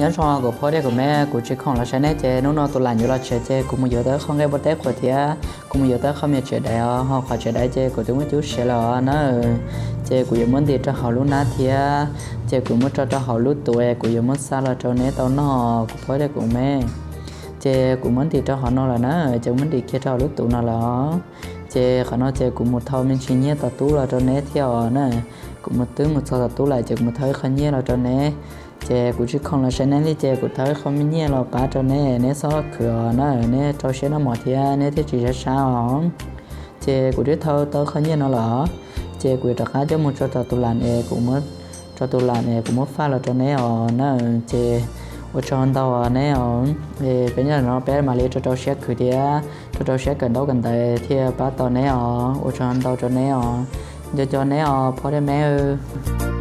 Nyob zoo kuv phob thiab kuv me, kuv tsis khoom los saib neb ces hnub no tus lam yuav los tsev ces kuv mus yuav tau qhov nqaij npua teb qhuav thiab kuv mus yuav tau qhov me tsiav daiv os, ho qhov tsiav daiv ces kuv twb muab cub siav lawm os na. Ces kuv yuav muab ntim rau hauv lub hnab thiab ces kuv muab tso rau hauv lub tus es kuv yuav muab xa los rau neb tau noj kuv phob thiab kuv me. Ces kuv muab ntim rau hauv no lawm na, ces kuv muab ntim kiag rau hauv lub tus no lawm. Ces qhov no ces kuv mus thau me ntsis nyiaj tom tub los rau neb thiab os na. Kuv mus twb mus txog tom tub lawm ces kuv mus thau ib qho nyiaj los rau neb. Ces kuv tsis khoom los saib neb li ces kuv thau ib qho me nyiaj los pab rau neb, neb txhob khwv os na, neb rau siab noj mov thiab neb thiaj tsis sab sab os. Ces kuv twb thau tau qho nyiaj no lawm, ces kuv yuav rov qab coj mus tso rau tus lam es kuv muab, rau tus lam es kuv muab faj los rau neb os na. Ces ua tsaug ntau neb os. Peb nyob no peb mam li rau rau siab khwv thiab rau rau siab kawm ntaub kawm ntawv thiaj pab tau neb os. Ua tsaug ntau rau neb os. Nco nco neb os phob thiab me.